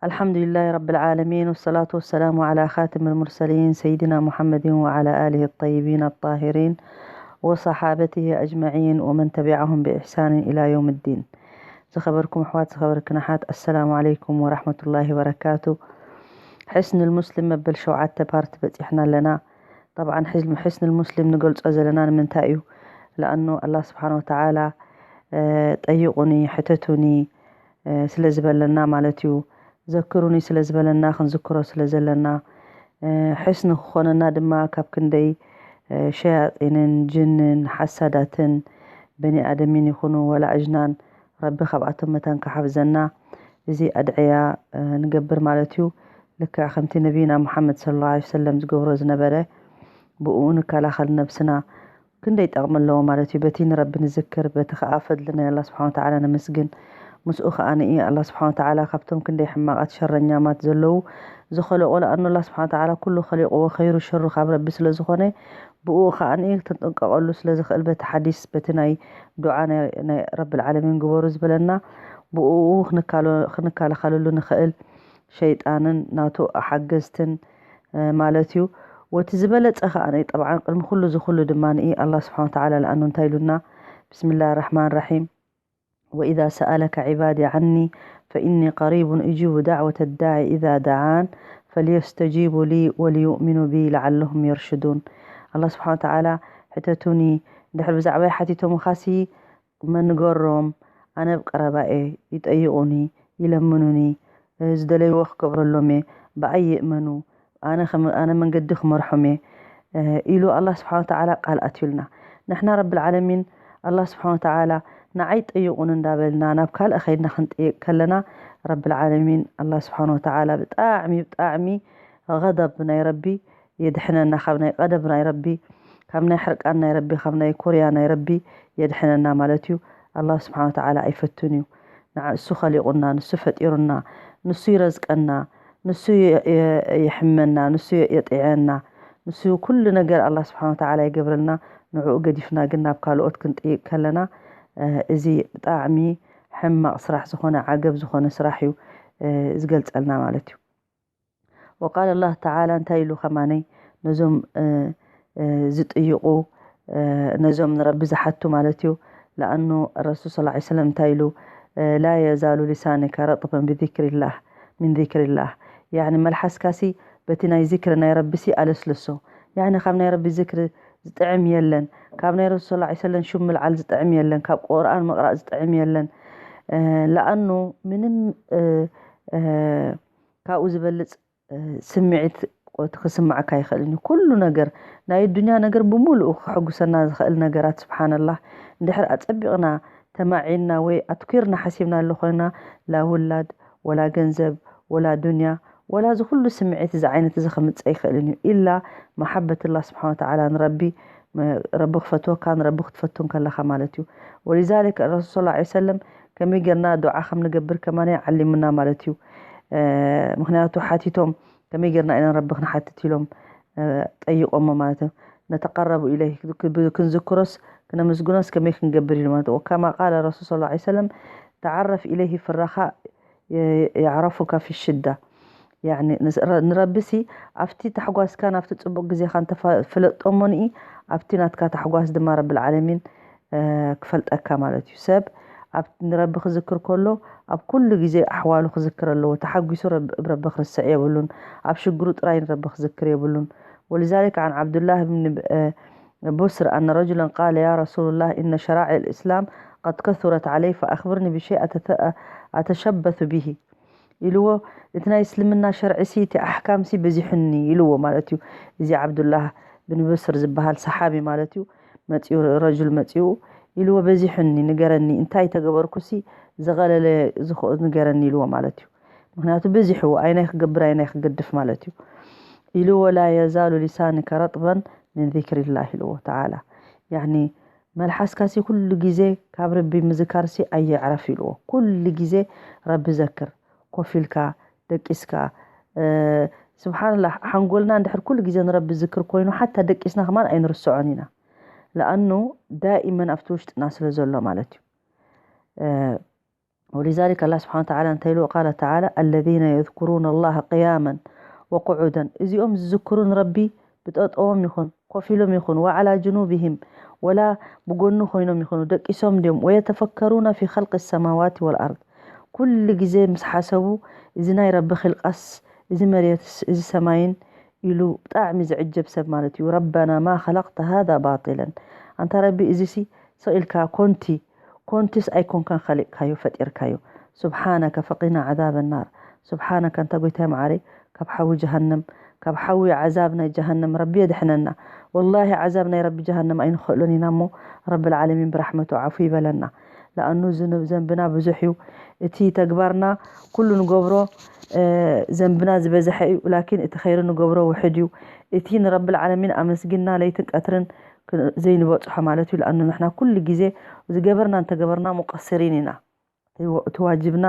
الحمد لله رب العالمين، والصلاة والسلام على خاتم المرسلين سيدنا محمد وعلى آله الطيبين الطاهرين وصحابته أجمعين ومن تبعهم بإحسان إلى يوم الدين. ዝኸበርኩም ኣሕዋት፣ ዝኸበርክን ኣሓት፣ ኣሰላሙ ዓለይኩም ወራሕመቱላሂ ወበረካቱ። ሕስን ልሙስሊም መበል ሸውዓተ ፓርት በፂሕና ኣለና። ጠብዓን ሕስን ልሙስሊም ንገልፆ ዘለና ንምንታይ እዩ? ለኣኑ ኣላህ ስብሓን ወተዓላ ጠይቁኒ፣ ሕተቱኒ ስለ ዝበለና ማለት እዩ። ዘክሩኒ ስለ ዝበለና፣ ክንዝክሮ ስለ ዘለና፣ ሕስኒ ክኾነና ድማ ካብ ክንደይ ሸያጢንን ጅንን ሓሳዳትን በኒ ኣደሚን ይኹኑ ወላ ኣጅናን፣ ረቢ ካብኣቶም መታን ክሓፍዘና እዚ ኣድዕያ ንገብር ማለት እዩ። ልክዕ ከምቲ ነቢና ሙሓመድ ሰለላሁ ዐለይሂ ወሰለም ዝገብሮ ዝነበረ፣ ብኡ ንከላኸል ነብስና። ክንደይ ጠቕሚ ኣለዎ ማለት እዩ። በቲ ንረቢ ንዝክር፣ በቲ ኸዓ ፈድሊ ናይ ኣላህ ስብሓን ወተዓላ ነመስግን። ምስኡ ኸዓ ንኢ ኣላህ ስብሓን ወተዓላ ካብቶም ክንደይ ሕማቓት ሸረኛማት ዘለዉ ዝኸለቆ፣ ለኣኑ ኣላህ ስብሓን ወተዓላ ኩሉ ኸሊቕዎ፣ ኸይሩ ሸሩ ካብ ረቢ ስለ ዝኾነ፣ ብኡ ኸዓ ንኢ ክንጥንቀቐሉ ስለ ዝኽእል፣ በቲ ሓዲስ፣ በቲ ናይ ዱዓ ናይ፣ ናይ ረብል ዓለሚን ግበሩ ዝበለና፣ ብኡ ክንካሎ-፣ ክንከላኸለሉ ንኽእል ሸይጣንን ናቱ ሓገዝትን ማለት እዩ። ወቲ ዝበለጸ ከኣ ናይ ጠብዓን ቅድሚ ኩሉ ዝኹሉ ድማ ንኢ ኣላህ ስብሓን ወተዓላ ለኣኑ እንታይ ኢሉና? ብስምላህ ራሕማን ራሒም። وإذا سألك عبادي عني فإني قريب أجيب دعوة الداع إذا دعان فليستجيبوا لي وليؤمنوا بي لعلهم يرشدون። ኣላህ ስብሓን ወተዓላ ሕተቱኒ፣ ድሕሪ ብዛዕባይ ሓቲቶምኻሲ መንገሮም፣ ኣነ ኣብ ቀረባ እየ፣ ይጠይቑኒ፣ ይለምኑኒ፣ ዝደለይዎ ክገብረሎም እየ፣ ብኣይ ይእመኑ፣ ኣነ ከም-፣ ኣነ መንገዲ ክመርሖም እየ፣ ኢሉ ኣላህ ስብሓን ወተዓላ ቃል ኣትዩልና። ንሕና ረብል ዓለሚን ኣላህ ስብሓን ወተዓላ ንዓይ ጠይቑኒ እንዳበልና ናብ ካልእ ኸይድና ክንጥይቅ ከለና፣ ረብል ዓለሚን ኣላህ ስብሓን ወተዓላ ብጣዕሚ፣ ብጣዕሚ ገደብ ናይ ረቢ የድሕነና፣ ካብ ናይ ቀደብ ናይ ረቢ፣ ካብ ናይ ሕርቃን ናይ ረቢ፣ ካብ ናይ ኮርያ ናይ ረቢ የድሕነና ማለት እዩ። ኣላህ ስብሓን ወተዓላ ኣይፈቱን እዩ። ንዓ እሱ ኸሊቑና፣ ንሱ ፈጢሩና፣ ንሱ ይረዝቀና፣ ንሱ የ-፣ የ-፣ የሕመና፣ ንሱ የጥዕየና፣ ንሱ ኩሉ ነገር ኣላህ ስብሓን ወተዓላ ይገብረልና። ንዕኡ ገዲፍና ግን ናብ ካልኦት ክንጥይቅ ከለና፣ እ፣ እዚ ብጣዕሚ ሕማቕ ስራሕ ዝኾነ፣ ዓገብ ዝኾነ ስራሕ እዩ፣ እ፣ ዝገልጸልና ማለት እዩ። ወቃል ኣላህ ተዓላ እንታይ ኢሉ ከማነይ ነዞም፣ እ፣ እ፣ ዝጥይቁ፣ እ፣ ነዞም ንረቢ ዝሓቱ ማለት እዩ። ለኣኑ ረሱል ሰለላሁ ዐለይሂ ወሰለም እንታይ ኢሉ፣ እ፣ ላ የዛሉ ሊሳኒከ ረጥበን ብዚክሪላህ፣ ሚን ዚክሪላህ። ያዕኒ መልሓስካሲ በቲ ናይ ዚክሪ ናይ ረቢሲ ኣለስልሶ። ያዕኒ ካብ ናይ ረቢ ዚክሪ ዝጥዕም የለን። ካብ ናይ ረሱል ሰለላሁ ዐለይሂ ወሰለም ሹም ምልዓል ዝጥዕም የለን። ካብ ቁርኣን ምቕራእ ዝጥዕም የለን። እ፣ ለኣኑ ምንም፣ እ፣ እ፣ ካብኡ ዝበልጽ ስምዒት ክስማዓካ ይኽእል እዩ። ኩሉ ነገር ናይ ኣዱንያ ነገር ብምሉኡ ከሐጉሰና ዝኽእል ነገራት፣ ስብሓንላህ፣ እንድሕር ኣጸቢቕና ተማዒንና ወይ ኣትኲርና ሓሲብናሉ ኮይና፣ ላ ውላድ፣ ወላ ገንዘብ፣ ወላ ዱንያ፣ ወላ እዚ ኩሉ ስምዒት እዚ ዓይነት እዚ ከምጽእ ኣይኽእልን እዩ። ኢላ መሓበትላህ ስብሓን ወተዓላ ንረቢ፣ ረቢ ክፈትወካ፣ ንረቢ ክትፈቱ ከለኻ ማለት እዩ። ወሊዛሊክ ረሱል ሰለላሁ ዐለይሂ ወሰለም ከመይ ጌርና ዱዓ ከም ንገብር ከማን ዓሊሙና ማለት እዩ። እ፣ ምኽንያቱ ሓቲቶም ከመይ ጌርና ኢና ንረቢ ክንሓትት ኢሎም፣ እ፣ ጠይቆሞ ማለት እዩ። ነተቀረቡ ኢለይህ፣ ክ-፣ ብ-፣ ክንዝክሮስ ክነመስግኖስ ከመይ ክንገብር ኢሉ ማለት እዩ። ወከማ ቃለ ረሱል ሰለላሁ ዐለይሂ ወሰለም፣ ተዓረፍ ኢለይህ ፊ ረኻ የ-፣ የዕረፉካ ፊ ሽዳ። ያዕኒ ንስ-፣ ረ-፣ ንረቢሲ ኣብቲ ታሕጓስካን ኣብቲ ጽቡቕ ግዜኻን ተፋ-፣ ፍለጦ እሞ ንኢ ኣብቲ ናትካ ታሕጓስ ድማ ረብል ዓለሚን እ፣ ክፈልጠካ ማለት እዩ። ሰብ ኣብ ንረቢ ክዝክር ከሎ ኣብ ኩሉ ግዜ ኣሕዋሉ ክዝክር ኣለዎ። ተሓጒሱ ረብ-፣ ረቢ ክርስዕ የብሉን። ኣብ ሽግሩ ጥራይ ንረቢ ክዝክር የብሉን። ولذلك عن عبد الله بن ب-، እ፣ بسر أن رجلا قال: يا رسول الله، إن شرائع الإسلام قد كثرت علي، فأخبرني بشيء أتث-، أتشبث به. ኢልዎ፣ እቲ ናይ እስልምና ሸርዒሲ፣ እቲ ኣሕካምሲ በዚሑኒ ኢልዎ ማለት እዩ። እዚ ዓብዱላህ ብን ብስር ዝበሃል ሰሓቢ ማለት እዩ። መፂኡ፣ ረጁል መፂኡ ኢልዎ፣ በዚሑኒ፣ ንገረኒ፣ እንታይ ተገበርኩሲ ዝቐለለ ዝኸ-፣ ንገረኒ ኢልዎ ማለት እዩ። ምኽንያቱ በዚሕዎ፣ ኣይናይ ክገብር፣ ኣይናይ ክገድፍ ማለት እዩ። ኢልዎ፣ ላ የዛሉ ሊሳንከ ረጥበን ምን ዚክሪላህ ኢልዎ ተዓላ። ያኒ መልሓስካሲ ኩሉ ግዜ ካብ ረቢ ምዝካርሲ ኣየዕረፍ ኢልዎ። ኩሉ ግዜ ረቢ ዘክር። ኮፍ ኢልካ፣ ደቂስካ፣ እ፣ ስብሓንላህ፣ ሓንጎልና እንድሕር ኩሉ ግዜ ንረቢ ዝክር ኮይኑ፣ ሓታ ደቂስና ከማን ኣይንርስዖን ኢና። ለኣኑ ዳኢመን ኣብቲ ውሽጥና ስለ ዘሎ ማለት እዩ። እ፣ ولذلك الله سبحانه وتعالى እንታይ ኢሉ? قال تعالى: الذين يذكرون الله قياما وقعودا እዚኦም ዝዝክሩ ንረቢ ብጠጠዎም ይኹን ኮፍ ኢሎም ይኹን وعلى جنوبهم ወላ ብጎኑ ኮይኖም ይኹኑ ደቂሶም ድዮም ويتفكرون في خلق السماوات والأرض ኩሉ ግዜ ምስ ሓሰቡ እዚ ናይ ረቢ ኺልቃስ እዚ መሬትስ እዚ ሰማይን ኢሉ ብጣዕሚ ዝዕጀብ ሰብ ማለት እዩ። ربنا ما خلقت هذا باطلا ኣንታ ረቢ እዚሲ ስቕ ኢልካ ኮንቲ ኮንቲስ ኣይኮንካን ኸሊቕካዮ ፈጢርካዮ። سبحانك فقنا عذاب النار سبحانك ኣንታ ጎይታይ መዓረይ ካብ ሓዊ ጀሃነም ካብ ሓዊ ዓዛብ ናይ ጀሃነም ረቢ የድሕነና። ወላሂ ዓዛብ ናይ ረቢ ጀሃነም ኣይንኽእሎን ኢና እሞ ረቢ ልዓለሚን ብራሕመቱ ዓፉ ይበለና። ለኣኑ ዝንብ ዘንብና ብዙሕ እዩ። እቲ ተግባርና ኩሉ ንገብሮ ዘንብና ዝበዝሐ እዩ። ላኪን እቲ ኸይሪ ንገብሮ ውሕድ እዩ። እቲ ንረቢ ልዓለሚን ኣመስጊንና ለይትን ቀትርን ዘይንበፅሖ ማለት እዩ። ለኣኑ ንሕና ኩሉ ግዜ ዝገበርና እንተገበርና ሙቀስሪን ኢና። እቲ ዋጅብና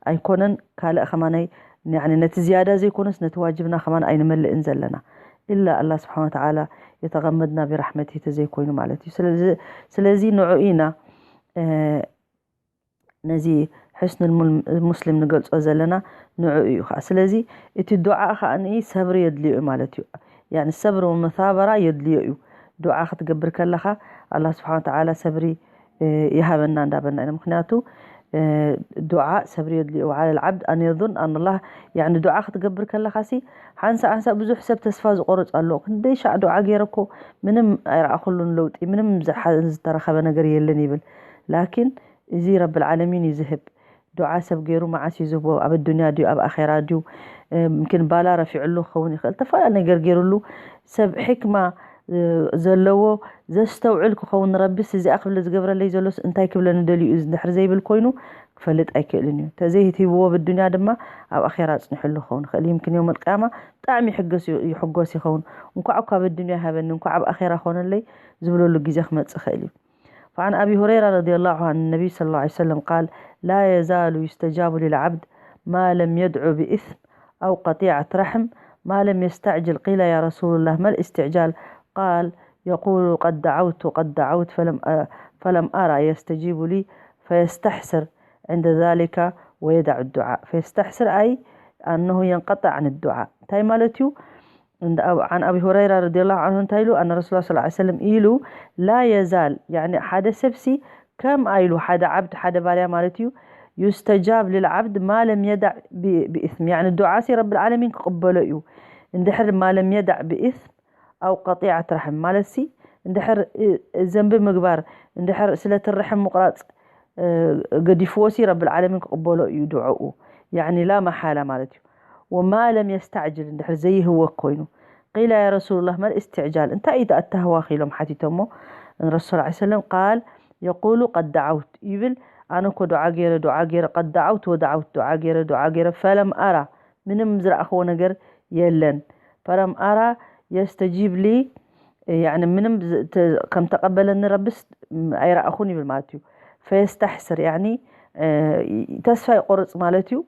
ኣይኮነን ካልእ ከማናይ ነቲ ዝያዳ ዘይኮነስ ነቲ ዋጅብና ከማን ኣይንመልእን ዘለና ኢላ ኣላ ስብሓን ወተዓላ የተቐመድና ብራሕመቲ ተዘይኮይኑ ማለት እዩ። ስለዚ ንዑ ኢና ነዚ ሕስን ሙስሊም ንገልጾ ዘለና ንዑ እዩ ከዓ። ስለዚ እቲ ዱዓ ከዓ ሰብሪ የድልዮ እዩ ማለት እዩ። ሰብሪ ወመሳበራ የድልዮ እዩ። ዱዓ ክትገብር ከለኻ ኣላ ስብሓን ወተዓላ ሰብሪ ይሃበና እንዳበልና ኢና። ምክንያቱ ዱዓ ሰብሪ የድልዮ። وعلى العبد أن يظن أن الله يعني ዱዓ ክትገብር ከለኻ ሲ ሓንሳ ሓንሳ ብዙሕ ሰብ ተስፋ ዝቆርፅ ኣሎ። ክንደይ ሻዕ ዱዓ ገይረ እኮ ምንም ኣይረኣኹሉን ለውጢ፣ ምንም ዝተረኸበ ነገር የለን ይብል። ላኪን እዚ ረብል ዓለሚን እዩ ዝህብ። ዱዓ ሰብ ገይሩ መዓስ እዩ ዝህቦ? ኣብ ኣዱንያ ድዩ ኣብ ኣኼራ ድዩ? ምክን ባላ ረፊዕሉ ክኸውን ይኽእል። ተፈላለየ ነገር ገይሩሉ ሰብ ሕክማ ዘለዎ ዘስተውዕል ክኸውን ረቢስ እዚኣ ክብል ዝገብረለይ ዘሎስ እንታይ ክብለኒ ደልዩ እዩ እንድሕር ዘይብል ኮይኑ ክፈልጥ ኣይክእልን እዩ። ተዘይህትይብዎ ብዱንያ ድማ ኣብ ኣኼራ ኣጽኒሕሉ ክኸውን ይኽእል። ይምክን የውመል ቅያማ ብጣዕሚ ይሕገስ ይሕጎስ ይኸውን። እንኳዕ እኳ ኣብ ኣዱንያ ሃበኒ እንኳዕ ኣብ ኣኼራ ኮነለይ ዝብለሉ ግዜ ክመጽእ ይኽእል እዩ። فعن أبي هريرة رضي الله عن النبي صلى الله عليه وسلم قال: لا يزال يستجاب للعبد ما لم يدع بإثم أو قطيعة رحم ما لم يستعجل. قيل: يا رسول الله، ما الاستعجال؟ قال: يقول: قد دعوت، قد دعوت، فلم أ-، فلم أرى يستجيب لي، فيستحسر عند ذلك ويدع الدعاء. فيستحسر أي أنه ينقطع عن الدعاء. እንታይ ማለት እዩ? عن أبي هريرة رضي الله عنه እንታይ ኢሉ؟ أن رسول الله صلى الله عليه وسلم ኢሉ: لا يزال يعني ሓደ ሰብሲ ከም ኣይሉ ሓደ ዓብድ ሓደ ባርያ ማለት እዩ። يستجاب للعبد ما لم يدع بإثم يعني ዱዓሲ ረብል ዓለሚን ክቕበሎ እዩ። እንድሕር ما لم يدع بإثم أو قطيعة رحم ማለትሲ እንድሕር ዘንቢ ምግባር እንድሕር ስለቲ ርሕም ምቑራፅ ገዲፍዎ ሲ ረብል ዓለሚን ክቕበሎ እዩ ዱዓኡ። يعني لا محالة ማለት እዩ። وما لم يستعجل እንድሕር ዘይህወክ ኮይኑ قيل: يا رسول الله، ما الاستعجال؟ እንታይ እዩ ኣተሃዋክ ኢሎም ሓቲቶሞ ረሱል صلى الله عليه وسلم قال: يقول: قد دعوت ይብል። ኣነ እኮ ዱዓ ገይረ ዱዓ ገይረ قد دعوت ودعوت ዱዓ ገይረ ዱዓ ገይረ فلم أرى ምንም ዝረኣኽዎ ነገር የለን። فلم أرى يستجيب لي يعني ምንም ከም ተቐበለኒ ረብስ ኣይረኣኹን ይብል ማለት እዩ። فيستحسر يعني ተስፋ ይቆርፅ ማለት እዩ።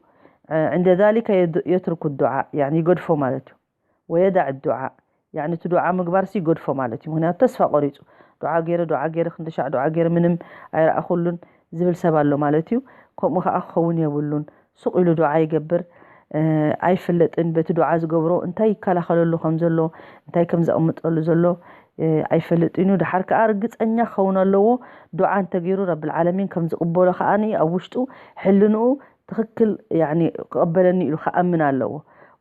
عند ذلك يترك الدعاء يعني ይገድፎ ማለት እዩ። ويدع الدعاء يعني እቲ ዱዓ ምግባር ሲ ይገድፎ ማለት እዩ። ምክንያቱ ተስፋ ቆሪፁ ዱዓ ገይረ ዱዓ ገይረ ክንደሻዕ ዱዓ ገይረ ምንም ኣይረኣኹሉን ዝብል ሰብ ኣሎ ማለት እዩ። ከምኡ ከዓ ክኸውን የብሉን። ሱቕ ኢሉ ዱዓ ይገብር ኣይፍለጥን። በቲ ዱዓ ዝገብሮ እንታይ ይከላኸለሉ ከም ዘሎ እንታይ ከም ዘቕምጠሉ ዘሎ ኣይፈልጥን እዩ። ድሓር ከዓ ርግፀኛ ክኸውን ኣለዎ። ዱዓ እንተገይሩ ረብል ዓለሚን ከም ዝቕበሎ ከዓ ኣብ ውሽጡ ሕልንኡ ትኽክል ክቐበለኒ ኢሉ ክኣምን ኣለዎ።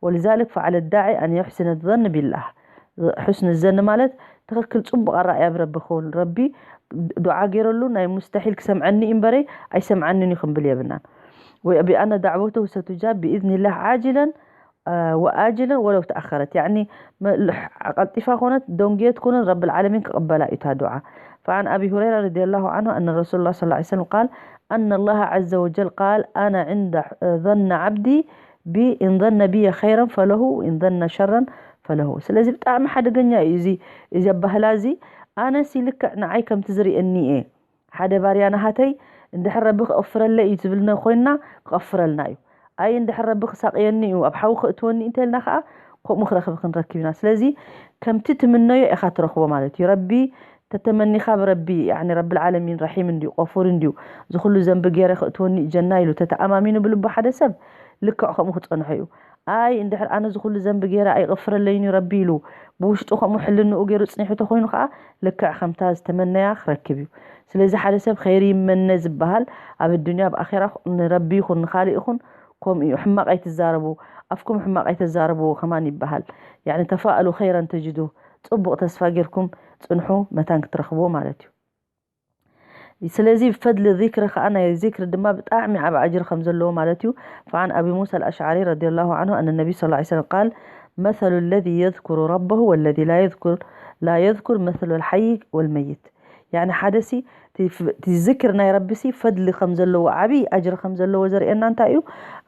ولذلك فعلى الداعي أن يحسن الظن بالله። ሕስን ዘን ማለት ትኽክል ፅቡቕ ኣረኣእያ ብረቢ ክኸውን ረቢ ዱዓ ገይረሉ ናይ ሙስተሒል ክሰምዐኒ እዩ እምበረይ ኣይሰምዓንን እዩ ክንብል የብናን። وبأن دعوته ستجاب بإذن الله عاجلا وأجلا ولو تأخرت يعني ቀልጢፋ ኮነት ደንጉየት ኮነት ረብል ዓለሚን ክቕበላ እዩ እታ ዱዓ። فعن أبي هريرة رضي الله عنه أن رسول الله صلى الله عليه وسلم قال أن الله عز وجل قال أنا عند ظن عبدي بي إن ظن بي خيرا فله وإن ظن شرا فله። ስለዚ ብጣዕሚ ሓደገኛ እዩ እዚ እዚ ኣባህላ እዚ ኣነሲ ልክዕ ንዓይ ከምቲ ዝርእየኒ እየ ሓደ ባርያ ናሃተይ እንድሕር ረቢ ክቐፍረለይ እዩ ትብልና ኮይንና ክቐፍረልና እዩ። ኣይ እንድሕር ረቢ ክሳቕየኒ እዩ ኣብ ሓዊ ክእትወኒ እንተልና ከዓ ከምኡ ክረክብ ክንረክብ ኢና። ስለዚ ከምቲ ትምነዮ ኢኻ ትረክቦ ማለት እዩ። ረቢ ተተመኒኻ ብረቢ፣ ያኒ ረብል ዓለሚን ረሒም እንድዩ፣ ቀፉር እንድዩ፣ እዚ ኩሉ ዘንቢ ገይረ ክእትወኒ እዩ ጀና ኢሉ ተተኣማሚኑ ብልቡ ሓደ ሰብ ልክዕ ከምኡ ክጸንሖ እዩ። ኣይ፣ እንድሕር ኣነ እዚ ኩሉ ዘንቢ ገይረ ኣይቕፍረለይን እዩ ረቢ ኢሉ ብውሽጡ ከምኡ ሕልንኡ ገይሩ ጽኒሑ ተኾይኑ ከኣ ልክዕ ከምታ ዝተመነያ ክረክብ እዩ። ስለዚ ሓደ ሰብ ኸይሪ ይመነ ዝበሃል ኣብ ኣዱንያ ብኣኼራ ንረቢ ይኹን ንኻልእ ይኹን ከምኡ እዩ። ሕማቕ ኣይትዛረቡ፣ ኣፍኩም ሕማቕ ኣይተዛረብዎ ከማን ይበሃል። ያኒ ተፋእሉ ኸይረን ተጅዱ፣ ጽቡቕ ተስፋ ጌርኩም ጽንሑ መታን ክትረኽብዎ ማለት እዩ። ስለዚ ብፈድሊ ዚክሪ ከኣ ናይ ዚክሪ ድማ ብጣዕሚ ዓቢ ኣጅሪ ከም ዘለዎ ማለት እዩ። فعن أبي موسى الأشعري رضي الله عنه أن النبي صلى الله عليه وسلم قال مثل الذي يذكر ربه والذي لا يذكر لا يذكر مثل الحي والميت. ያኒ ሓደ ሲ እቲ ፍ- እቲ ዝክር ናይ ረቢ ሲ ፈድሊ ከም ዘለዎ ዓቢ ኣጅሪ ከም ዘለዎ ዘርእየና እንታይ እዩ?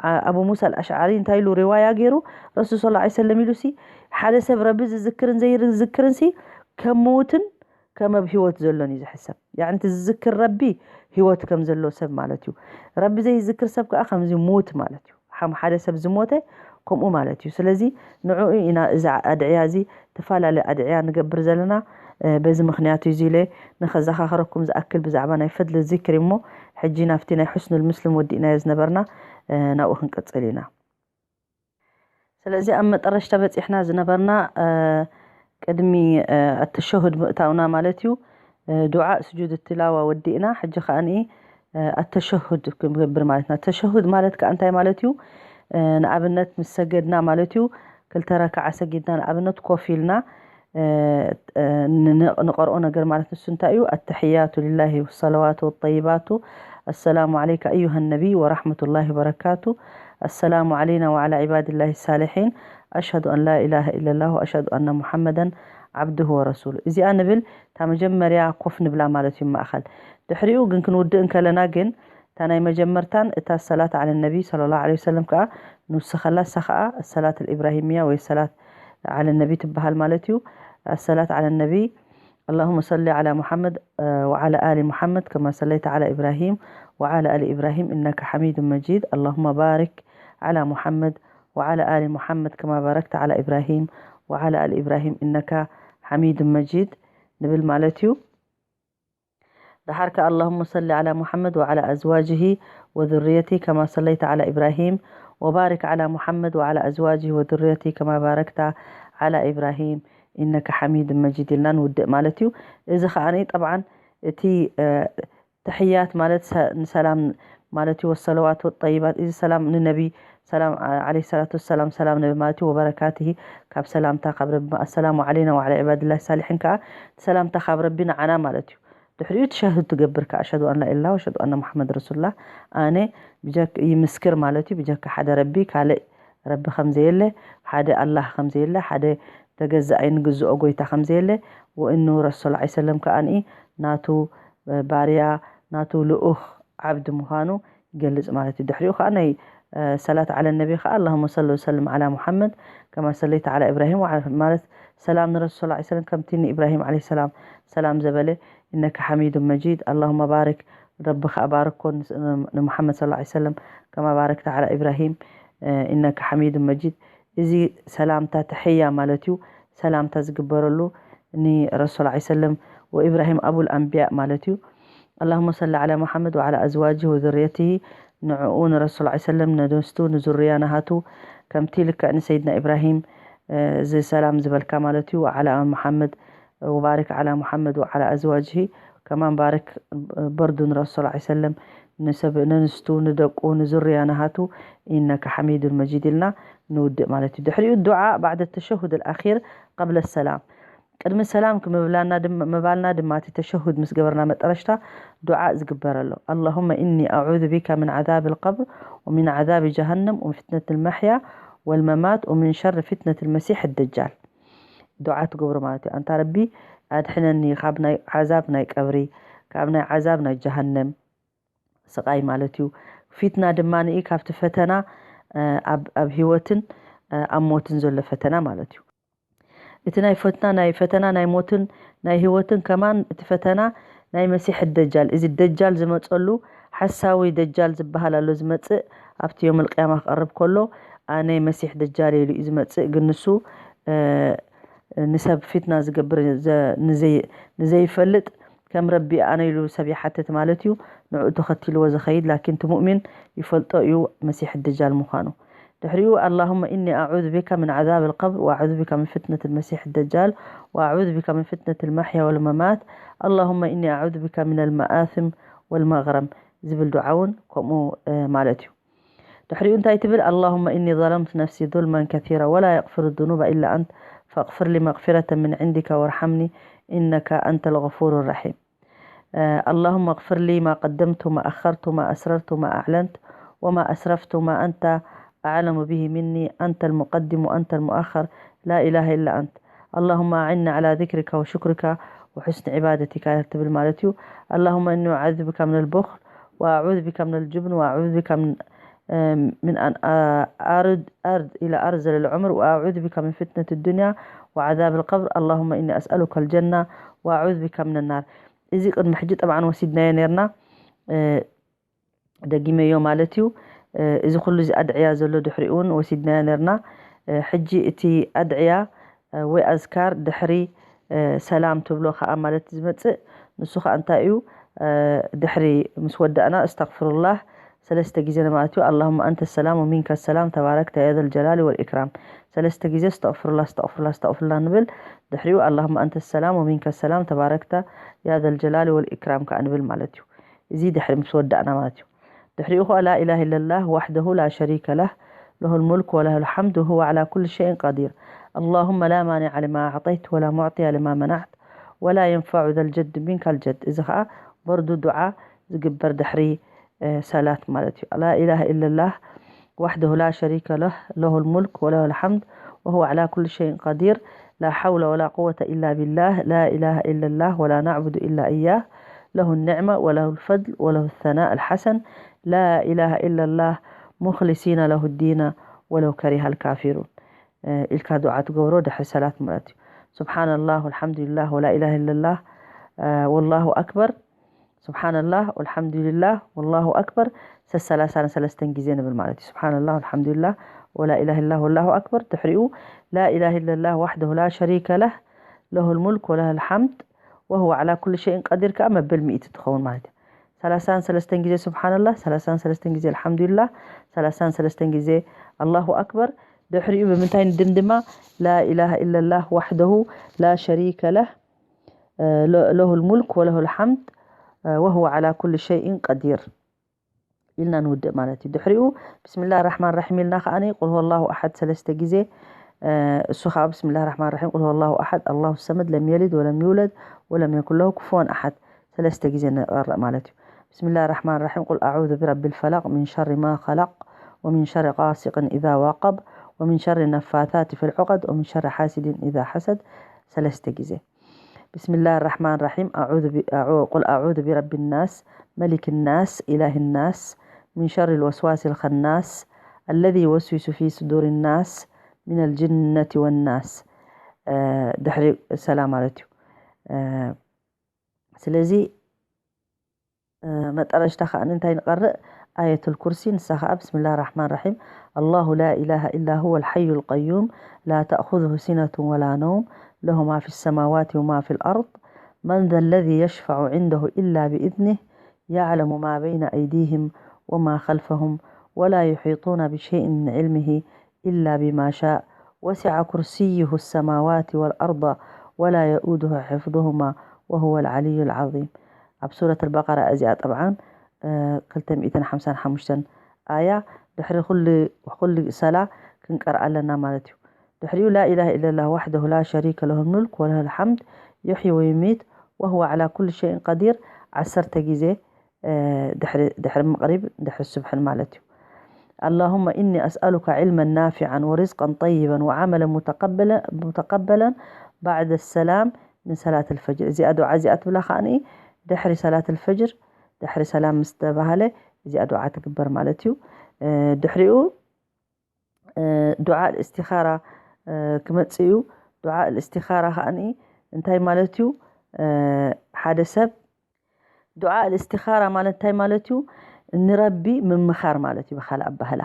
ኣ- ኣቡ ሙሳ ኣልኣሽዓሪ እንታይ ኢሉ ሪዋያ ገይሩ ረሱል ስ ሰለም ኢሉ ሲ ሓደ ሰብ ረቢ ዝዝክርን ዘይዝክርን ሲ ከም ምውትን ከም ኣብ ህይወት ዘሎን እዩ ዝሕሰብ። ያኒ እቲ ዝዝክር ረቢ ህይወት ከም ዘሎ ሰብ ማለት እዩ። ረቢ ዘይዝክር ሰብ ከዓ ከምዚ ሙት ማለት እዩ። ሓም ሓደ ሰብ ዝሞተ ከምኡ ማለት እዩ። ስለዚ ንዕኡ ኢና እዚ ኣድዕያ እዚ ተፈላለየ ኣድዕያ ንገብር ዘለና። በዚ ምክንያት እዩ እዚ ኢለ ንኸዘኻኸረኩም ዝኣክል ብዛዕባ ናይ ፈድሊ ዚክሪ እሞ ሕጂ ናብቲ ናይ ሕስኑል ምስልም ወዲእናዮ ዝነበርና ናብኡ ክንቅጽል ኢና። ስለዚ ኣብ መጠረሽታ በጺሕና ዝነበርና ቅድሚ ኣተሸሁድ ምእታውና ማለት እዩ ዱዓ ስጁድ ትላዋ ወዲእና። ሕጂ ከኣ ኣተሸሁድ ክንገብር ማለት ኢና። ተሸሁድ ማለት ከኣ እንታይ ማለት እዩ? ንኣብነት ምስ ሰገድና ማለት እዩ ክልተ ረክዓ ሰጊድና ንኣብነት ኮፍ ኢልና ንቐርኦ ነገር ማለት ንሱ እንታይ እዩ? التحيات لله والصلوات والطيبات السلام عليك أيها النبي ورحمة الله وبركاته السلام علينا وعلى عباد الله الصالحين أشهد أن لا إله إلا الله وأشهد أن محمدا عبده ورسوله። እዚኣ ንብል እታ መጀመርያ ኮፍ ንብላ ማለት እዩ ማእኸል። ድሕሪኡ ግን ክንውድእ እንከለና ግን እታ ናይ መጀመርታን እታ ሰላት ዓለ ነቢ ሰለላሁ ዐለይሂ ወሰለም ከኣ ንውስኸላ እሳ ከኣ ሰላት الإبراهيمية ወይ ሰላት ዓለ ነቢ ትበሃል ማለት እዩ። الصلاة على النبي اللهم صل على محمد وعلى آل محمد كما صليت على إبراهيم وعلى آل إبراهيم إنك حميد مجيد اللهم بارك على محمد وعلى آل محمد كما باركت على إبراهيم وعلى آل إبراهيم إنك حميد مجيد ንብል ማለት እዩ። دحرك اللهم صل على محمد وعلى أزواجه وذريته كما صليت على إبراهيم وبارك على محمد وعلى أزواجه وذريته كما باركت على إبراهيم إنك حميد مجيد ኢልና ንውድእ ማለት እዩ። እዚ ከኣ ጠብዓን እቲ ተሕያት ማለት ንሰላም ማለት እዩ። ወሰለዋት ወጠይባት እዚ ሰላም ንነቢ ሰላም ዓለይሂ ሰላቱ ወሰላም ሰላም ነቢ ማለት እዩ። ወበረካትሂ ካብ ሰላምታ ካብ ረቢ ኣሰላሙ ዓለይና ወዓላ ዒባድላሂ ሳሊሒን ከኣ ሰላምታ ካብ ረቢ ንዓና ማለት እዩ። ድሕሪኡ ተሸሁድ ትገብር ከኣ ኣሽሀዱ ኣን ላኢላሃ ወኣሽሀዱ ኣነ ሙሓመድ ረሱሉላህ ኣነ ብጀክ ይምስክር ማለት እዩ። ብጀካ ሓደ ረቢ ካልእ ረቢ ከም ዘየለ ሓደ ኣላህ ከም ዘየለ ሓደ ተገዛኣይ ንግዝኦ ጎይታ ከም ዘየለ ወእኑ ረሱል ዐለይሂ ሰለም ከኣ ናቱ ባርያ ናቱ ልኡኽ ዓብዲ ምዃኑ ይገልጽ ማለት እዩ። ድሕሪኡ ከኣ ናይ ሰላት ዓለ ነቢ ከኣ اللهم صل وسلم على محمد كما صليت على إبراهيم ማለት ሰላም ንረሱል صلى الله عليه وسلم ከምቲ ንኢብራሂም عليه السلام ሰላም ዘበለ إنك حميد مجيد اللهم بارك ረቢ ከኣ ባርኮ ንሙሓመድ صلى الله عليه وسلم كما باركت على إبراهيم إنك حميد مجيد እዚ ሰላምታ ተሕያ ማለት እዩ። ሰላምታ ዝግበረሉ ንረሱል ዐለይሂ ሰለም ወኢብራሂም ኣቡል ኣንቢያ ማለት እዩ። اللهم صل على محمد وعلى أزواجه وذريته ንዕኡ ንረሱል ዐለይሂ ሰለም ነደስቱ ንዙርያ ናሃቱ ከምቲ ልክዕ ንሰይድና ኢብራሂም እዚ ሰላም ዝበልካ ማለት እዩ። وعلى محمد وبارك على محمد وعلى أزواجه كمان بارك በርዱ ንረሱል ዐለይሂ ሰለም ንሰብ ነንስቱ ንደቁ ንዙርያ ናሃቱ إنك حميد مجيد ኢልና ንውድእ ማለት እዩ። ድሕሪኡ ዱዓ بعد التشهد الأخير قبل السلام ቅድሚ ሰላም ምባልና ድማ እቲ ተሸሁድ ምስ ገበርና መጠረሽታ ዱዓ ዝግበረሎ اللهم إني أعوذ بك من عذاب القبر ومن عذاب جهنم ومن فتنة المحيا والممات ومن شر فتنة المسيح الدجال ዱዓ ትገብሮ ማለት እዩ። ኣንታ ረቢ ኣድሕነኒ ካብ ናይ ዓዛብ ናይ ቀብሪ ካብ ናይ ዓዛብ ናይ ጀሃነም ስቓይ ማለት እዩ። ፊትና ድማ ንኢ ካብቲ ፈተና ኣብ ህይወትን ኣብ ሞትን ዘሎ ፈተና ማለት እዩ። እቲ ናይ ፈትና ናይ ፈተና ናይ ሞትን ናይ ህይወትን ከማን እቲ ፈተና ናይ መሲሕ ደጃል እዚ ደጃል ዝመፀሉ ሓሳዊ ደጃል ዝበሃል ኣሎ ዝመፅእ ኣብቲ ዮም ልቅያማ ክቐርብ ከሎ ኣነ መሲሕ ደጃል ኢሉ እዩ ዝመፅእ ግን ንሱ ንሰብ ፊትና ዝገብር ንዘይፈልጥ ከም ረቢ ኣነ ኢሉ ሰብ ይሓትት ማለት እዩ። ንዕኡ ተኸቲልዎ ዝኸይድ ላኪን እቲ ሙእሚን ይፈልጦ እዩ መሲሕ ደጃል ምዃኑ። ድሕሪኡ اللهم إني أعوذ بك من عذاب القبر وأعوذ بك من فتنة المسيح الدجال وأعوذ بك من فتنة المحيا والممات اللهم إني أعوذ بك من المآثم والمغرم ዝብል ዱዓ እውን ከምኡ ማለት እዩ። ድሕሪኡ እንታይ ትብል? اللهم إني ظلمت نفسي ظلما كثيرا ولا يغفر الذنوب إلا أنت فاغفر لي مغفرة من عندك وارحمني إنك أنت الغفور الرحيم. اللهم اغفر لي ما قدمت ما أخرت ما أسررت ما أعلنت وما أسرفت ما أنت أعلم به مني أنت المقدم وأنت المؤخر لا إله إلا أنت اللهم أعني على ذكرك وشكرك وحسن عبادتك ትብል ማለት እዩ። اللهم إني أعوذ بك من البخل وأعوذ بك من الجبن وأعوذ بك من من أن أرد أرد إلى أرذل العمر وأعوذ بك من فتنة الدنيا وعذاب القبر اللهم إني أسألك الجنة وأعوذ بك من النار እዚ ቅድሚ ሕጂ ጠብዓን ወሲድናዮ ነርና። ደጊመዮ ማለት እዩ። እዚ ኩሉ እዚ ኣድዕያ ዘሎ ድሕሪኡ እውን ወሲድናዮ ነርና። ሕጂ እቲ ኣድዕያ ወይ ኣዝካር ድሕሪ ሰላም ትብሎ ከዓ ማለት ዝመፅእ ንሱ ከዓ እንታይ እዩ? ድሕሪ ምስ ወዳእና እስተግፍሩላህ ሰለስተ ግዜ ማለት እዩ። اللهم أنت السلام ومنك السلام تباركت يا ذا الجلال والإكرام ሰለስተ ግዜ እስተግፍሩላ እስተግፍሩላ እስተግፍሩላ ንብል። ድሕሪኡ اللهم أنت السلام ومنك السلام تباركت يا ذا الجلال والإكرام ከዓ ንብል ማለት እዩ። እዚ ድሕሪ ምስ ወዳእና ማለት እዩ። ድሕሪኡ ኸዓ لا إله إلا الله وحده لا شريك له له الملك وله الحمد وهو على كل شيء قدير اللهم لا مانع لما أعطيت ولا معطي لما منعت ولا ينفع ذا الجد منك الجد እዚ ኸዓ በርዱ ዱዓ ዝግበር ድሕሪ ሰላት ማለት እዩ። لا إله إلا الله وحده لا شريك له له الملك وله الحمد وهو على كل شيء قدير لا حول ولا قوة إلا بالله لا إله إلا الله ولا نعبد إلا إياه له النعمة وله الفضل وله الثناء الحسن لا إله إلا الله مخلصين له الدين ولو كره الكافرون ኢልካ ዱዓ ትገብሮ ድሕሪ ሰላት ማለት እዩ። سبحان الله والحمد لله ولا إله إلا الله والله أكبر سبحان الله والحمد لله والله أكبر ሰላሳን ሰለስተን ግዜ ንብል ማለት እዩ። سبحان الله والحمد لله ولا إله إلا الله والله أكبر ድሕሪኡ لا إله إلا الله وحده لا شريك له له الملك وله الحمد وهو على كل شيء قدير ከዓ መበል ሚእቲ ትኸውን ማለት እዩ። ሰላሳን ሰለስተን ግዜ سبحان الله ሰላሳን ሰለስተን ግዜ الحمد لله ሰላሳን ሰለስተን ግዜ الله أكبر ድሕሪኡ ብምንታይ ንድምድማ لا إله إلا الله وحده لا شريك له له الملك وله الحمد وهو على كل شيء قدير ኢልና ንውድእ ማለት እዩ። ድሕሪኡ بسم الله الرحمن الرحيم ኢልና ከዓኒ قل هو الله أحد ሰለስተ ግዜ እሱ ከዓ بسم الله الرحمن الرحيم قل هو الله أحد الله الصمد لم يلد ولم يولد ولم يكن له كفوا أحد ሰለስተ ግዜ ንቐርእ ማለት እዩ። بسم الله الرحمن الرحيم قل أعوذ برب الفلق من شر ما خلق ومن شر غاسق إذا وقب ومن شر النفاثات في العقد ومن شر حاسد إذا حسد ሰለስተ ግዜ بسم الله الرحمن الرحيم أعوذ ب... أعو... قل أعوذ برب الناس ملك الناس إله الناس من شر الوسواس الخناس الذي يوسوس في صدور الناس من الجنة والناس ድሕሪ ሰላም ማለት እዩ። ስለዚ መጠረሽታ ከዓ እንታይ ንቐርእ? آية الكرسي ንሳ ከዓ بسم الله الرحمن الرحيم الله لا إله إلا هو الحي القيوم لا تأخذه سنة ولا نوم له ما في السماوات وما في الأرض من ذا الذي يشفع عنده إلا بإذنه يعلم ما بين أيديهم وما خلفهم ولا يحيطون بشيء من علمه إلا بما شاء وسع كرسيه السماوات والأرض ولا يؤوده حفظهما وهو العلي العظيم ኣብ ሱረት البقرة እዚኣ ጠብዓን ክልተ ሚእትን ሓምሳን ሓሙሽተን ኣያ ድሕሪ ኩሉ ኩሉ ሰላ ክንቀርኣ ኣለና ማለት እዩ። ድሕሪኡ لا إله إلا الله وحده لا شريك له الملك وله الحمد يحيي ويميت وهو على كل شيء قدير ዓሰርተ ግዜ ድሕሪ ድሕሪ መቕሪብ ድሕሪ ስብሕን ማለት እዩ። اللهم إني أسألك علما نافعا ورزقا طيبا وعملا متقبلا متقبلا بعد السلام من صلاة الفجر እዚኣ ዱዓ እዚኣ ትብላ ከዓኒ ድሕሪ ሰላት الفجر ድሕሪ ሰላም ምስ ተባሃለ እዚኣ ዱዓ ትግበር ማለት እዩ። ድሕሪኡ ዱዓ الاستخارة ክመፅእ እዩ። ዱዓ الاستخارة ከዓኒ እንታይ ማለት እዩ? ሓደ ሰብ ዱዓ الاستخارة ማለት እንታይ ማለት እዩ? ንረቢ ምምኻር ማለት እዩ ብኻልእ ኣባህላ።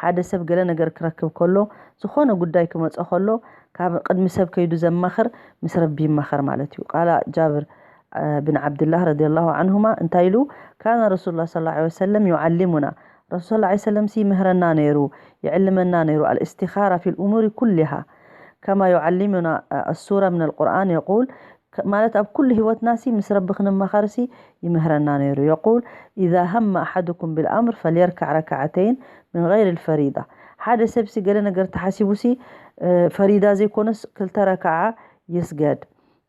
ሓደ ሰብ ገለ ነገር ክረክብ ከሎ፣ ዝኾነ ጉዳይ ክመጾ ከሎ፣ ካብ ቅድሚ ሰብ ከይዱ ዘማኽር ምስ ረቢ ይማኸር ማለት እዩ። ቃላ ጃብር ብን ዓብድላህ ረዲየላሁ ዓንሁማ እንታይ ኢሉ? ካነ ረሱሉላህ ሰለላሁ ዐለይሂ ወሰለም ዩዓሊሙና፣ ረሱል ሰለላሁ ዐለይሂ ወሰለም ሲ ይምህረና ነይሩ፣ ይዕልመና ነይሩ። ኣልእስቲኻራ ፊል ኡሙሪ ኩሊሃ ከማ ዩዓሊሙና ኣሱራ ምን ኣልቁርኣን የቁል፣ ማለት ኣብ ኩሉ ህይወትና ሲ ምስ ረቢ ክንመኻር ሲ ይምህረና ነይሩ። የቁል ኢዛ ሀመ ኣሓዱኩም ቢልኣምር ፈልየርካዕ ረካዓተይን ምን ገይሪ ልፈሪዳ። ሓደ ሰብ ሲ ገለ ነገር ተሓሲቡ ሲ ፈሪዳ ዘይኮነስ ክልተ ረካዓ ይስገድ።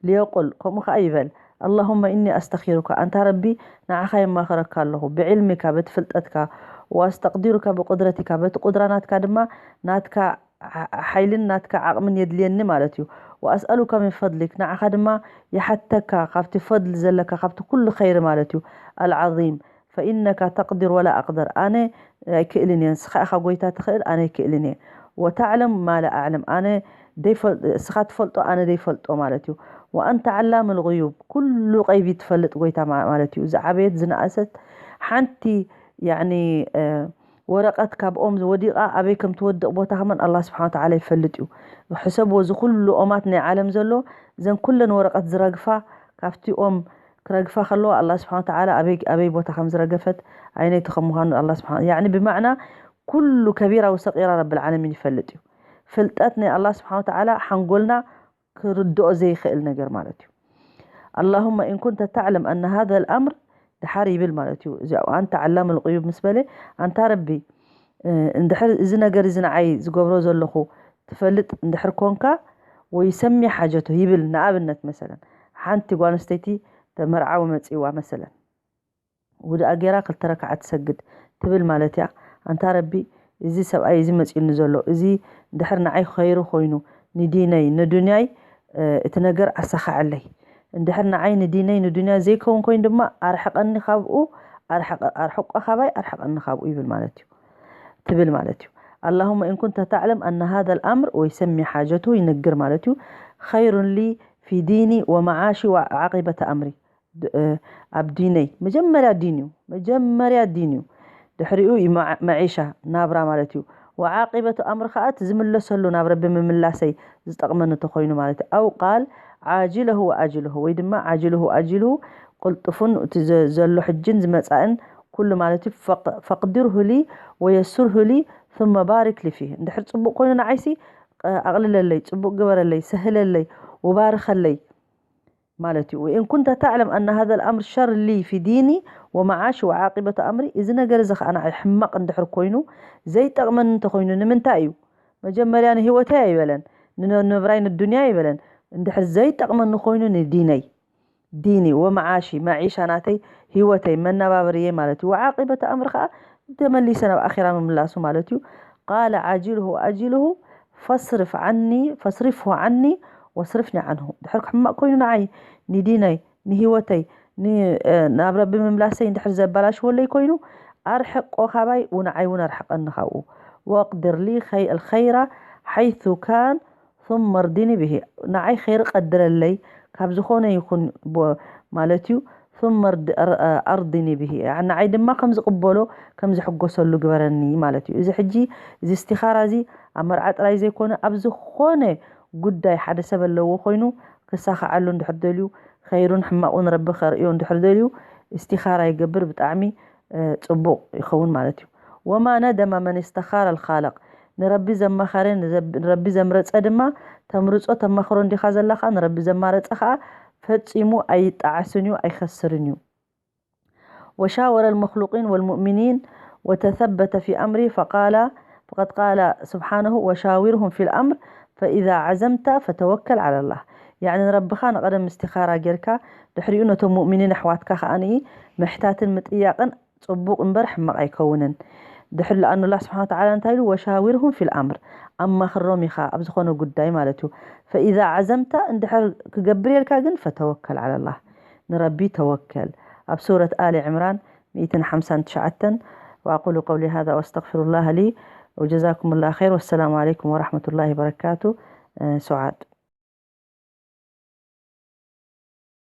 ሊየቁል ከምኡ ከዓ ይበል ኣላሁመ ኢኒ ኣስተኺሩካ፣ ኣንታ ረቢ ንዓኻ የማኽረካ ኣለኹ ብዕልሚካ በቲ ፍልጠትካ፣ ወኣስተቅዲሩካ ብቁድረቲካ በቲ ቁድራ ናትካ ድማ ናትካ ሓይልን ናትካ ዓቕምን የድልየኒ ማለት እዩ። ወኣስኣሉካ ምን ፈድሊክ ንዓኻ ድማ ይሓተካ ካብቲ ፈድል ዘለካ ካብቲ ኩሉ ኸይሪ ማለት እዩ። ኣልዓዚም ፈኢነካ ተቅድር ወላ ኣቅደር፣ ኣነ ኣይክእልን እየ፣ ንስኻ ኢኻ ጎይታ ትኽእል፣ ኣነ ኣይክእልን እየ። ወተዕለም ማ ላ ኣዕለም፣ ኣነ እስኻ ትፈልጦ ኣነ ዘይፈልጦ ማለት እዩ። ወኣንተ ዓላም ልጉዩብ፣ ኩሉ ቀይቢ ትፈልጥ ጎይታ ማለት እዩ። ዝዓበየት ዝነኣሰት ሓንቲ ያኒ ወረቐት ካብ ኦም ወዲቓ ኣበይ ከም ትወድቕ ቦታ ከማን ኣላህ ስብሓን ወተዓላ ይፈልጥ እዩ። ሕሰብዎ፣ እዚ ኩሉ ኦማት ናይ ዓለም ዘሎ፣ እዘን ኩለን ወረቐት ዝረግፋ፣ ካብቲ ኦም ክረግፋ ከለዋ ኣላህ ስብሓን ወተዓላ ኣበይ ኣበይ ቦታ ከም ዝረገፈት፣ ኣይነይቲ ከም ምዃኑ ኣላህ ስብሓን፣ ያዕኒ ብማዕና ኩሉ ከቢራ ወሰቂራ ረብል ዓለሚን ይፈልጥ እዩ። ፍልጠት ናይ ኣላህ ስብሓን ወተዓላ ሓንጎልና ክርድኦ ዘይኽእል ነገር ማለት እዩ። ኣላሁመ ኢን ኩንተ ተዕለም ኣነ ሃዘ ልኣምር ድሓር ይብል ማለት እዩ። እዚ ኣንተ ዓላም ልቁዩብ ምስ በለ ኣንታ ረቢ እንድሕር እዚ ነገር እዚ ንዓይ ዝገብሮ ዘለኹ ትፈልጥ እንድሕር ኮንካ ወይ ሰሚ ሓጀቶ ይብል። ንኣብነት መሰለን ሓንቲ ጓል ኣንስተይቲ ተመርዓዊ መፂዋ መሰለን ውድኣ ገይራ ክልተ ረክዓ ትሰግድ ትብል ማለት እያ። ኣንታ ረቢ እዚ ሰብኣይ እዚ መፂኡኒ ዘሎ እዚ እንድሕር ንዓይ ኸይሩ ኮይኑ ንዲነይ ንዱንያይ እቲ ነገር ኣሳኻዐለይ። እንድሕር ንዓይ ንዲነይ ንዱንያ ዘይከውን ኮይኑ ድማ ኣርሕቀኒ ካብኡ ኣርሕቆ ካባይ ኣርሕቀኒ ካብኡ ይብል ማለት እዩ ትብል ማለት እዩ። ኣላሁመ ኢን ኩንተ ተዕለም ኣነ ሃዘ ልኣምር ወይ ሰሚ ሓጀቱ ይነግር ማለት እዩ። ኸይሩን ሊ ፊ ዲኒ ወመዓሺ ወዓቂበተ ኣምሪ ኣብ ዲነይ መጀመርያ ዲን እዩ መጀመርያ ዲን እዩ። ድሕሪኡ መዒሻ ናብራ ማለት እዩ። ወዓቂበቱ ኣምር ከዓ እቲ ዝምለሰሉ ናብ ረቢ ምምላሰይ ዝጠቕመኒ ተኮይኑ ማለት እዩ። ኣው ቃል ዓጅለሁ ወኣጅለሁ ወይ ድማ ዓጅለሁ ኣጅልሁ ቅልጡፉን እቲ ዘሎ ሕጅን ዝመፃእን ኩሉ ማለት እዩ። ፈቅድርሁ ሊ ወየስርሁ ሊ ثم ባሪክ ሊ ፊህ። እንድሕር ፅቡቅ ኮይኑ ንዓይሲ ኣቕልለለይ፣ ፅቡቅ ግበረለይ፣ ሰህለለይ፣ ውባርከለይ ማለት እዩ። ወኢን ኩንተ ተዕለም ኣነ ሃዘ ልኣምር ሸር ሊ ፊ ዲኒ ወመዓሺ ወዓቂበቱ ኣምሪ፣ እዚ ነገር እዚ ከዓ ንዓይ ሕማቕ እንድሕር ኮይኑ ዘይጠቕመኒ እንተኮይኑ ንምንታይ እዩ? መጀመርያ ንህይወተይ ኣይበለን፣ ንነብራይ ንዱንያ ኣይበለን። እንድሕር ዘይጠቕመኒ ኮይኑ ንዲነይ፣ ዲኒ ወመዓሺ፣ መዒሻ ናተይ፣ ህይወተይ፣ መነባብርየይ ማለት እዩ። ወዓቂበቱ ኣምሪ ከዓ ተመሊሰ ናብ ኣኺራ ምምላሱ ማለት እዩ። ቃለ ዓጅልሁ ወኣጅልሁ ፈስርፍ ዓኒ ፈስሪፍሁ ዓኒ ወስርፍኒ ዓንሁ። ድሕር ሕማቕ ኮይኑ ንዓይ ንዲነይ ንህይወተይ ናብ ረቢ ምምላሰይ እንድሕር ዘበላሽወለይ ኮይኑ ኣርሕቆ ካባይ ንዓይ እውን ኣርሕቀኒ ካብኡ። ወቅድር ሊ ልኸይራ ሓይቱ ካን ثم ርዲኒ ብሂ። ንዓይ ኸይሪ ቀድረለይ ካብ ዝኾነ ይኹን ማለት እዩ። ثم ኣርዲኒ ብሂ፣ ንዓይ ድማ ከም ዝቕበሎ ከም ዝሕጎሰሉ ግበረኒ ማለት እዩ። እዚ ሕጂ እዚ እስቲኻራ እዚ ኣብ መርዓ ጥራይ ዘይኮነ ኣብ ዝኾነ ጉዳይ ሓደ ሰብ ኣለዎ ኮይኑ ክሳኸዓሉ እንድሕር ደልዩ ኸይሩን ሕማቑን ረቢ ከርእዮ እንድሕር ደልዩ እስቲኻራ ይገብር ብጣዕሚ ፅቡቕ ይኸውን ማለት እዩ። ወማ ነደመ መን እስተኻረ ልኻለቕ፣ ንረቢ ዘማኸረ ንረቢ ዘምረፀ ድማ ተምርፆ ተማኽሮ እንዲኻ ዘለኻ ንረቢ ዘማረፀ ከዓ ፈፂሙ ኣይጠዓስን እዩ ኣይኸስርን እዩ። وشاور المخلوقين والمؤمنين وتثبت في أمره فقال فقد قال سبحانه وشاورهم في الأمر فإذا عزمت فتوكل على الله. يعني ንረብኻ ንቐደም እስቲኻራ ጌርካ ድሕሪኡ ነቶም ሙእሚኒን ኣሕዋትካ ከኣ ምሕታትን ምጥያቕን ጽቡቕ እምበር ሕማቕ ኣይከውንን። ድሕሪ ለኣኑ ኣላህ ስብሓን ወተዓላ እንታይ ኢሉ? ወሻዊርሁም ፊል ኣምር፣ ኣማኽሮም ኢኻ ኣብ ዝኾነ ጉዳይ ማለት እዩ። ፈኢዛ ዓዘምታ፣ እንድሕር ክገብር የልካ ግን ፈተወከል ዓላ ኣላህ፣ ንረቢ ተወከል። ኣብ ሱረት ኣሊ ዕምራን ሚእትን ሓምሳን ትሽዓተን። وأقول قولي هذا وأستغفر الله لي وجزاكم الله خير والسلام عليكم ورحمة الله وبركاته. سعاد.